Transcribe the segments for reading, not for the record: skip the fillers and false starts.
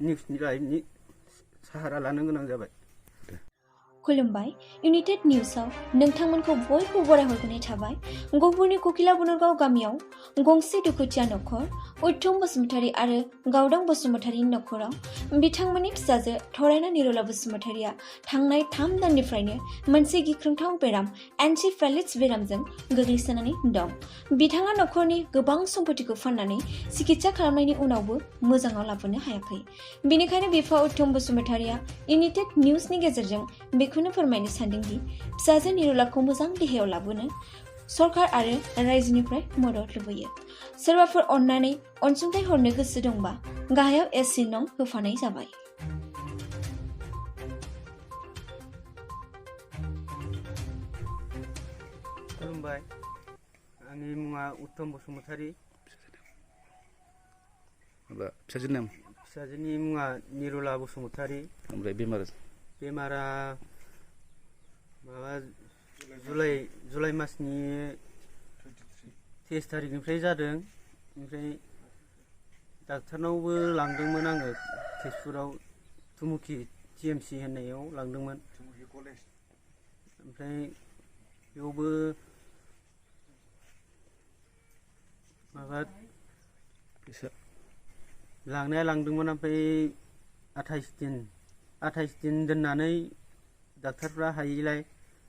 निउसनि लाइभनि साहारा लानो गोनां जाबाय। खुलुमबाय इउनाइटेड निउसाव नोंथांमोनखौ बयबो बरायहरनाय थाबाय। गहपुरनि ककिला बनरगाव गामियाव गंसे दुखुथिया नखर उत्तम बसुमतारी आरो गावदां बसुमतारीनि नखराव बिथांमोननि फिसाजो थरायना निरला बसुमतारीया थांनाय 3 दाननिफ्रायनो मोनसे गिख्रंथाव बेराम एन्सेफेलाइटिस बेरामजों गोग्लैसोनानै दं। बिथाङा नखरनि गोबां सम्पथिखौ फाननानै चिकित्सा खालामनायनि उनावबो मोजाङाव लाबोनो हायाखै। बेनिखायनो बिफा उत्तम बसुमतारीया इउनाइटेड निउसनि गेजेरजों बेखौनो फोरमायनो सानदोंदि फिसाजो निरलाखौ मोजां देहायाव लाबोनो सरकार आरो रायजोनिफ्राय मदद लुबैयो। सोरबाफोर अननानै अनसुंथाइ हरनो गोसो दंबा गाहायाव एस नं होफानाय जाबाय। खुलुमबाय, आंनि मुङा उत्तम बसुमतारी। फिसाजोनि मुङा निरला बसुमतारी। ओमफ्राय बेमारा माबा जुलाइ मासनि 23 थारिखनिफ्राय जादों। ओमफ्राय डाक्टारनावबो लांदोंमोन आङो तेजपुराव थुमुखि TMC होननायाव लांदोंमोन। ओमफ्राय बेयावबो माबा लांनाया लांदोंमोन। ओमफ्राय 28 दिन दोननानै डाक्टारफ्रा हायैलाय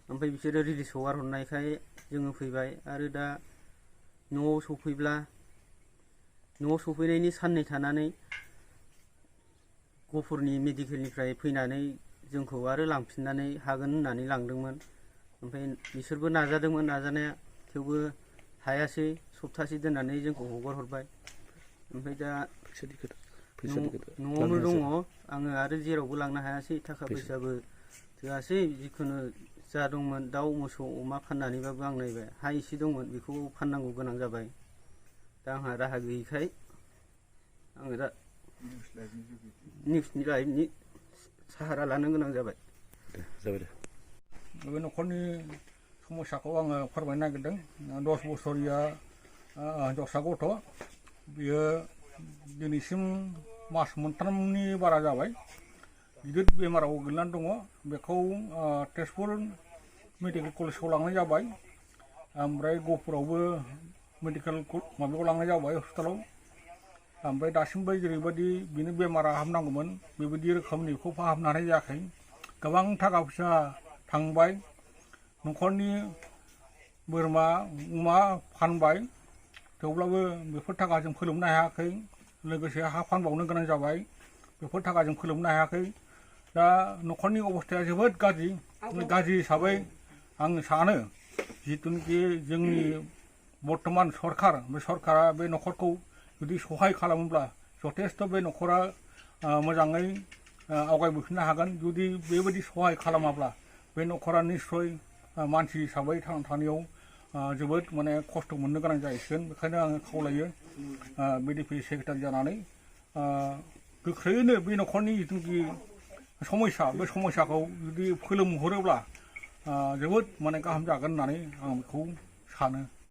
ओमफ्राय बिसोरो रिलिज हरनायखाय जोङो फैबाय। आरो दा न'आव सफैनायनि साननै थानानै गहपुरनि मेडिकेलनिफ्राय फैनानै जोंखौ आरो लांफिननानै हागोन होननानै लांदोंमोन। ओमफ्राय बिसोरबो नाजादोंमोन नाजानाया, थेवबो हायासै। सप्तासे दोननानै जोंखौ हगारहरबाय। ओमफ्राय दा न'आवनो दङ आङो, आरो जेरावबो लांनो हायासै। थाखा फैसाबो थोआसै। जिखुनु जा दंमोन दाउ मोसौ अमा फाननानैबाबो आं नायबाय। हा एसे दंमोन बेखौ फाननांगौ गोनां जाबाय। दा आंहा राहा गैयैखाय आङो दा निउसनि लाइभनि साहारा लानो गोनां जाबाय। बे न'खरनि समस्याखौ आङो फोरमायनो नागिरदों। 10 बोसोरिया हिनजावसा गथ', बियो दिनैसिम मास मोनथामनि बारा जाबाय। गिदिर बेमाराव गोग्लैनानै दङ। बेखौ तेजपुर मेडिकेल कलेजाव लांनाय जाबाय। ओमफ्राय गहपुरावबो मेडिकेल माबायाव लांनाय जाबाय, हस्पिटालाव। ओमफ्राय दासिमबो जेरैबायदि बिनि बेमारा हामनांगौमोन बेबायदि रोखोमनि बेखौ फाहामनो हानाय जायाखै। गोबां थाखा फैसा थांबाय। न'खरनि बोरमा अमा फानबाय, थेवब्लाबो बेफोर थाखाजों फोलोमनो हायाखै। लोगोसे हा फानबावनो गोनां जाबाय, बेफोर थाखाजों फोलोमनो हायाखै। दा न'खरनि अबस्थाया जोबोद गाज्रि हिसाबै आं सानो जिथुनिखि जोंनि बर्तमान सरकार, बे सरकारा बे न'खरखौ जुदि सहाय खालामोब्ला जथेस्थ' बे न'खरा मोजाङै आवगायबोफिननो हागोन। जुदि बेबायदि सहाय खालामाब्ला बे न'खरा निस्सय मानसि हिसाबै थांना थानायाव जोबोद खस्थ' मोननो गोनां जाहैसिगोन। बेखायनो आङो खावलायो BDP सेक्रेटारि जानानै गोख्रैयैनो बे न'खरनि जिथुनिखि समस्या, बे समस्याखौ जुदि फोलोमहरोब्ला जोबोद गाहाम जागोन होननानै आं बेखौ सानो।